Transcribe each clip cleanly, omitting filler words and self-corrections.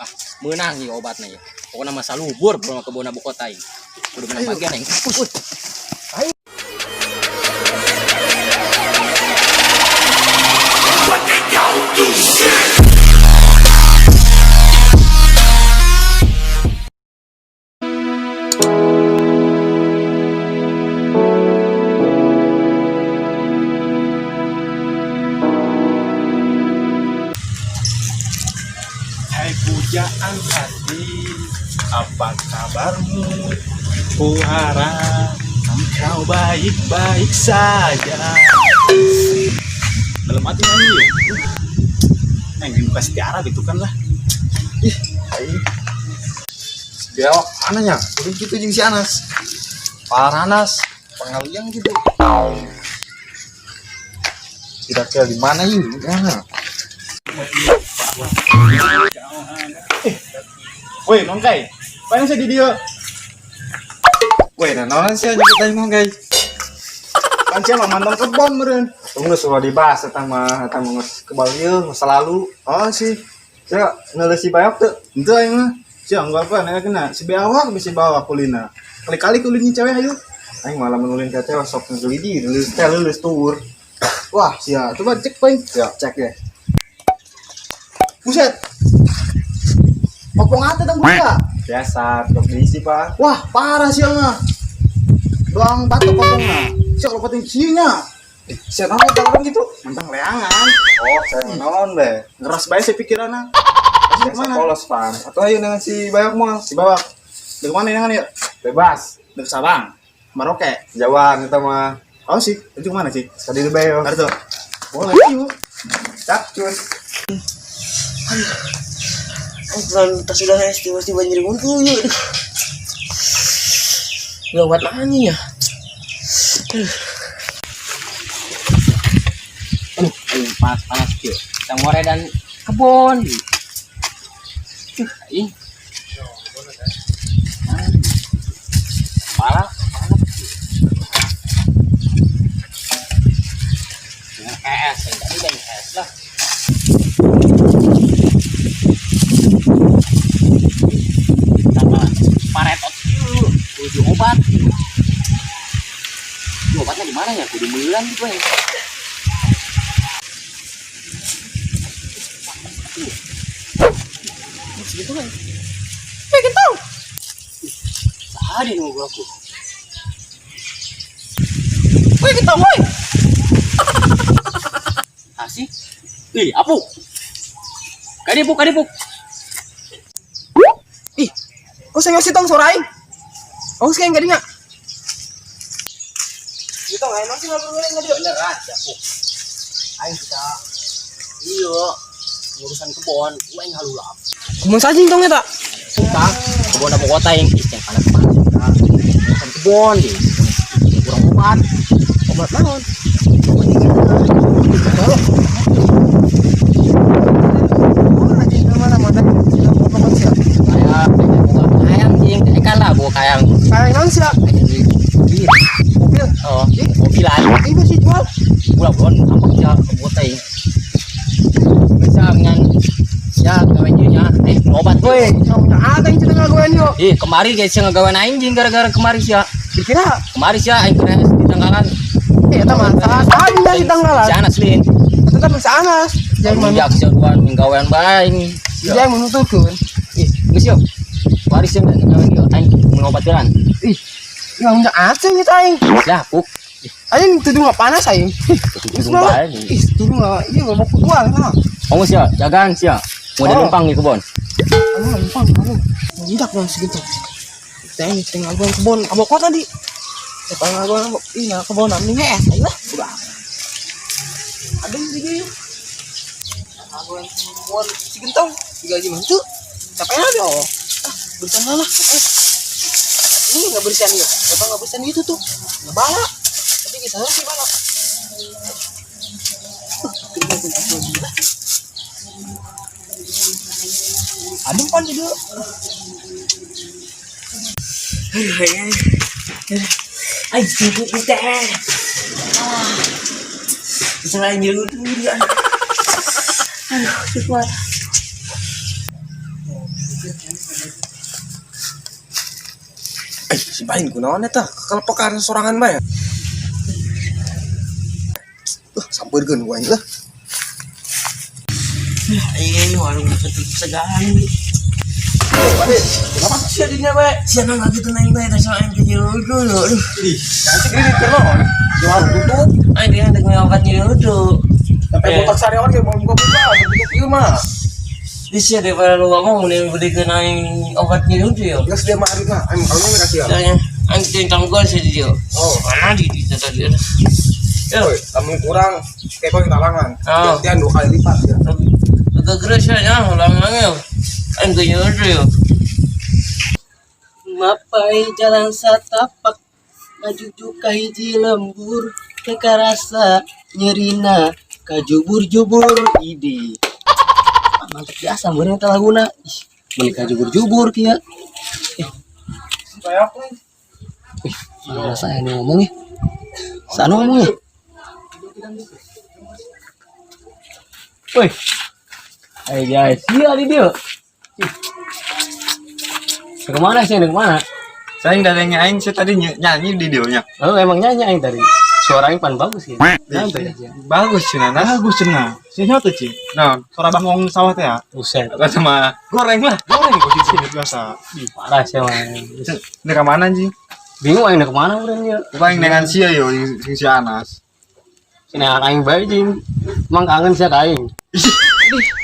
Ah, meunang ieu obatna ieu. Pokona mah salubur bro kebon abu kota aing. Kudu menang bagian aing. Uy. Hai pujaan hati, apa kabarmu? Ku harap engkau baik-baik saja. Dalam hati nyanyi ya. Neng buka sejarah gitu kan lah. Ih, aing. Bewok mana nya? Udah gitu jeung si Anas. Paranas, pangaliang gitu. Kira-kira di mana yuk? Mana? Woi, Nongkai. Paling saya di dia. Woi, nah naon sih nyebut aing mah, guys. Kan sia mah mantan kebon meureun. Tunggu sudah dibahas eta mah geus kebal ieu masa lalu. Oh sih. Sia neuleus si Bayok teu? Itu aing mah. Sia enggak apa nanya kena si bewak bisa bawa kulina. Kali-kali kulina cewek ayo. Aing malah menulin ka cewek sok ngegelidi, leuleus teh leuleus tur. Wah, sia, coba cek poin. Ya, cek ya. Buset. Opong ate dong buka. Biasa, tok diisi, Pak. Wah, parah sih mah. Doang batuk kopongna. Sia kalau penting kieunya. Sia naon eta orang gitu? Mentang leangan. Oh, saya naon deh. Ngeras bae sih pikiranna. Biasa Mana? polos, Pan. Atau ayo dengan si Bayok mah. Si bawak. Dari mana ini kan ya? Bebas. Dari Sabang. Maroke. Jawaan eta mah. Oh sih, itu mana sih? Tadi Bayok. Ntar tuh. Boleh yuk. Capcus. Bukan tas sudah es tiba-tiba nyeri buntu yuk. Lewat mana ya? Aduh, aing panas-panas kieu. Sangore dan kebon. Aing. Parah, parah. Dengan es, yang tadi dan es lah. Sama paretot kieu, kudu obat. Ieu obatnya di mana ya? Kudu meulang gitu ya. Segitu kan. Eh, gentong. Sehari nunggu aku. Woi, gentong, woi. Asih. Ih, apuk. Kadipuk, kadipuk. Ih, kok saya ngasih tong suara aing? Oh, sekarang enggak dengar. Gitu, aing masih ngobrol enggak dia. Beneran, si apuk. Aing kita iya urusan kebon, gua yang halulap. Kebun sajing tong eta. Kita kebon apa kota yang ih, yang panas panas. Urusan kebon, di kurang obat. Obat naon? Kayak kayang jing, kayak lah, bawa kayang. Kayang naon sih? Kayang di Mobil. Oh, mobilan. Ini sih jual. Ulah bon, apa kerja kebon teh. Bisa dengan ya gawe nya, obat Woi, ada yang cerita ngagoan yo. Ih, kemari guys yang ngagawean aing jing gara-gara kemari sia. Kira-kira Kemari sia aing kena di tanggalan. eh eta mah salah di tanggalan. Si Anas lin. Eta mah si Anas. Jangan Jangan jak sia duan nggawean bae aing. Jangan menuturkeun. Ih, geus yo. Kemari sia nggawean ieu aing ngobatiran. Ih, yang punya aceng itu aing. Lah, puk. Aing tudung nggak panas aing. Tudung bae. Ih, tudung nggak, iya nggak mau keluar lah. Ongos sia, jagaan sia. Mau Oh. numpang di kebon. Anu numpang, anu. Mengindak dong segitu. Teng, teng aguan kebon, abok kota di. Teng aguan, ih nah kebon nih es, ayo lah, udah. Ada yang juga yuk. Aguan kebon si gentong, digaji mantu. Capek ada oh. Ah, bersihan lah. Ini nggak bersihan yuk. Bapak nggak bersihan itu tuh. Nggak balak. Tapi kita sih balak. Adem pan juga. Aing sibuk teh. Selain nyeluduk dia. Aduh, kuat. Eh, si Bain kunaon eta? Kalepekan sorangan bae. Sampeurkeun ku aing lah. Eh, warung ketutup segan. Kenapa sih dinya bae? Siapa nggak gitu neng bae tas aing ke dulu. Aduh. Ih, cantik ini keur naon? Di warung tutup. Aing dia hendak ngobat nyeri dulu. Sampai botak sariawan ge mau buka-buka, tutup ieu mah. Bisa daripada lu ngomong mending belikan aing obat nyeri dulu ya. Geus dia mah harita, aing kalau ini kasih ya. Soalnya aing teh tangguan sih dia. Oh. Mana di tadi. Yo, Woi, lamun kurang kayak kau yang talangan. Oh. Gantian dua kali lipat ya. agak geras ya, ulang ya. Aing ke nyeri dulu ya. Mapai jalan satapak ngajujuk ka hiji lembur teu karasa nyerina kajubur-jubur ide. Ah, mantap biasa meureun eta laguna. Ih, meuni kajubur-jubur kieu. Ih, rasa anu ngomong ya. Sana ngomong ya. Woi. Ayo guys, sia di dia. Ih. Kemana sih? Kemana? Saya datangnya aing sih tadi nyanyi di dionya. Oh, emang nyanyi aing tadi. Suara aing pan bagus gitu. Santai aja. Bagus cenah, Nas. Bagus cenah. Sini tuh, Ci. Nah, Suara bangong sawah teh ya. Buset. Atau sama goreng lah. Goreng kok sih biasa. Ih, parah sih emang. Ini ke mana, Ji? Bingung aing kemana urang ya. Paling dengan sia yo sing si Anas. Sini aing bae jeung. Emang kangen sih ka aing.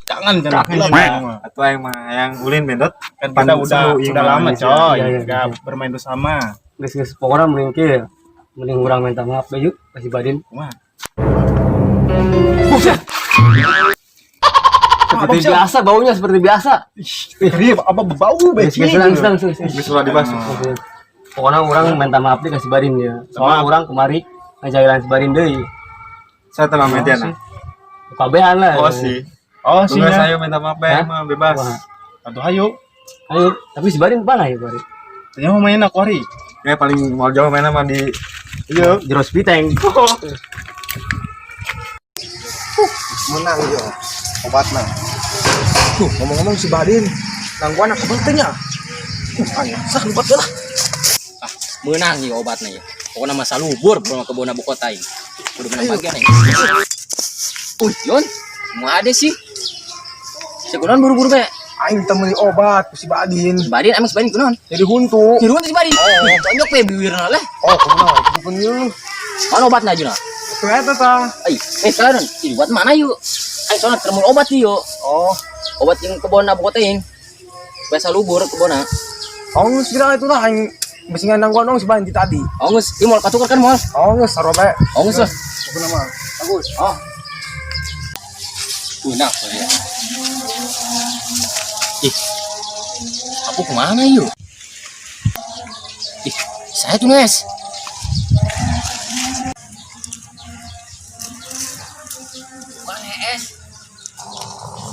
Kangen cenah. Atau aing mah yang ulin bendot Kan kita udah lama coy, Iya, iya, nggak iya. bermain bersama. Geus geus pokoknya mending kieu. Mending urang minta maaf bae yuk ka si Badin. Wah, Buset. Seperti biasa baunya seperti biasa. ih, apa bau Geus geus senang senang senang. Geus ulah dibahas. Pokoknya urang minta maaf deh ka si Badin ya. Soalnya urang kemari ngajailan si Badin deui. Saya tenang mentiana. Kabehan lah. Oh sih. Oh sih. Tunggu saya minta maaf bae Hah? mah bebas. Wah. Aduh ayo. Ayo, tapi si Badin mana ya kemari? Ternyata mau main aku hari. Ya paling mau jauh mainnya mah di Iya. Jeros piteng. Menang yo obatna. Tuh, ngomong-ngomong si Badin, nangguan aku pentingnya. Aing sah lupa lah. Ah, menang ya obatnya ya. Pokoknya masa lubur belum kebun abu kota ini. Udah menang bagian ya. Uy, Yon, mau ada sih. Sekunon buru-buru be. Aing teu meuli obat ku si Badin. Si Badin emang si Badin kunon. Jadi huntu. Tiruan si Badin. Oh, tonjok be bibirna lah. Oh, kumaha itu pun ieu. Mana obatnya aja nah? Tuh eta tah. Ay, sekarang ini buat mana yuk? Ay, soalnya termul obat yuk. Oh, Obat yang kebun abu kota ini. Biasa lubur kebun. oh geus kira itu lah aing bisi nangguan dong si Badin ti tadi. Oh, nges, ini mau katukar kan mau? Oh, geus sarua bae. Oh, nges lah. Pokona mah. Bagus. Oh. Nah, ya. Ih, aku kemana yuk? Ih, saya tuh Nes. Bukan es.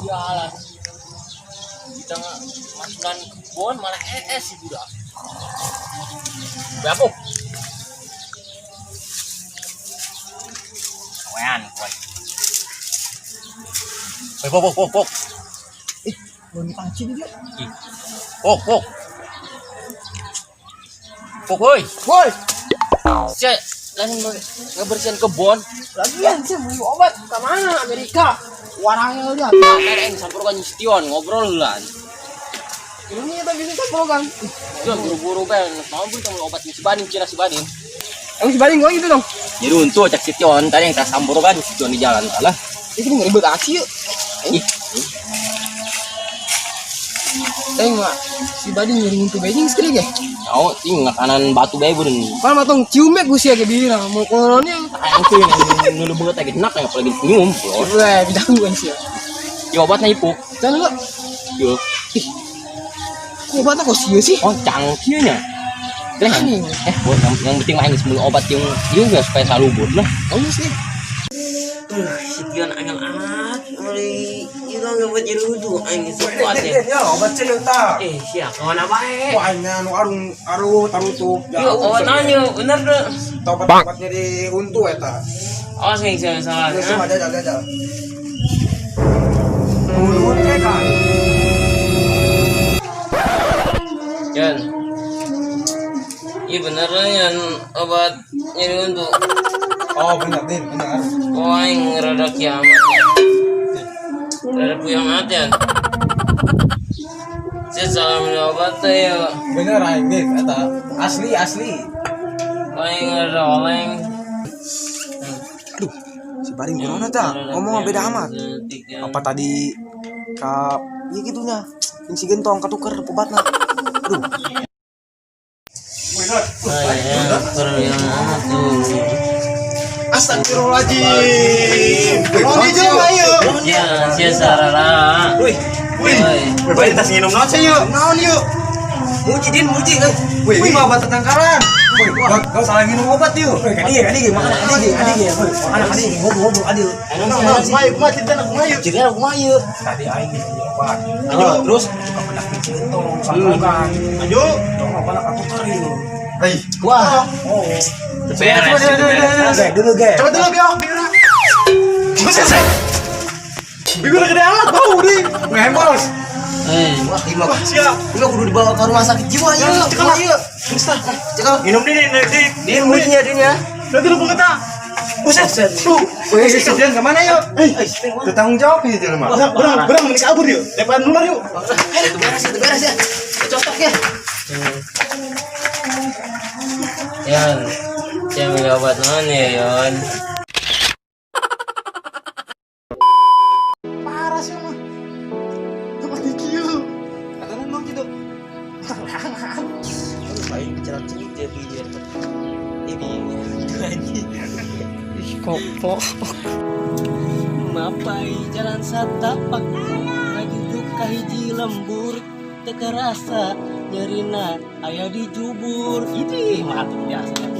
Sialan. Kita nggak masukan kebun malah es sih budak. Berapa? Kawan, kawan. Woi, pok, pok, pok, pok. Eh, mau dipancing dia. Pok, pok. Pok, woi. Woi, Saya langsung ngebersihin kebun. lagian sih mau obat ke mana Amerika? Warangnya udah. Ada yang sampur kan Tion ngobrol lah. Ini kita bisa program. Tion buru-buru ben, mau beli kamu obat si Badin, cina si Badin. Emang si Badin gua gitu dong. Jadi untuk cek si Tion tadi yang tak sampur kan si Tion di jalan lah. Itu ngeribet aksi yuk. Ih, Tengok si Badin nyuri untuk Beijing sekali ge. tahu ting makanan batu bae beureun. Kan matong ciumnya gue sih agak bilang mau kolonnya. Ayang tuh yang nulu banget lagi enak yang apalagi nyium. Wah, bidang gue sih. Ya obatnya ibu. Jangan lu. Yo. Kok obatnya kok sih sih? Oh, cangkirnya. Aneh. Buat yang penting mah aing geus obat yang juga supaya salubur lah. Oh sih. Si Tion angel amat beli itu nggak buat jadi lucu aing sekuat ya. Ya, obat cenah tah. Eh, siap kawan apa eh? Wah, aing anu arung aru tarutup. Yuk, obat nanya, bener deh. Obat-obatnya di huntu eta. Awas nih, saya salah. Geus mah jajal jajal. Nuhun teh kan. Ini beneran ya obat nyeri untu. Oh, bener Din, bener. Oh, aing rada kiamat ya. Rada puyeng amat ya. Saya salah minum obat teh ya. Bener aing Din, eta asli asli. Aing rada oleng. Aduh, si Barin kunaon tah? Ngomong beda amat. Apa tadi ka iya gitunya. Yang si Gentong katuker obatna. Aduh, Puyeng amat tuh. Astagfirullahaladzim. Naon ieu jelema ieu? Ya, sia sarara. Wih, Wih, wih, tas nginum naon sih yuk? Naon yuk? Muji Din, muji euy. wih, mah obat tetangkaran. Wih, kau salah minum obat yuk. Wih, kadi kadi makan kadi kadi makan kadi ngobrol ngobrol kadi. Naon, kumaha yuk, kumaha cerita kumaha yuk? Cerita kumaha ieu? Tadi aing minum obat. Terus suka bedak si Gentong, sangkan. Ayo. Dong obat katuker yuk. Hei, Wah, Oh. Beres, beres. Ge, dulu ge. coba dulu biar biar. Buset, set. Bibir gede amat bau deh. Ngembos. Eh, wah, ieu mah Siap. ieu mah kudu dibawa ke rumah sakit jiwa ieu. Ya, cekel lah. Ieu. Cekel. Minum deh, nih, nih. Din mujinya Din ya. Nanti lu pengen Buset, tuh. Wih, si Din kemana yuk? Hei, Tanggung jawab ini jelema. berang, berang, berang, mending kabur yuk. Daripada nular yuk. Itu beres, itu beres ya. Cocok ya. Yon, saya minum obat naon ya, Yon? Parah sih mah. Tempat tinggi yuk. Kata lu nong gitu. Aing celak-celik dia biar. Ini itu anjing. Ih, kopok. Mapai jalan satapak ngajujuk ka hiji lembur teu karasa nyerina aya di jubur. Ini mantep biasa.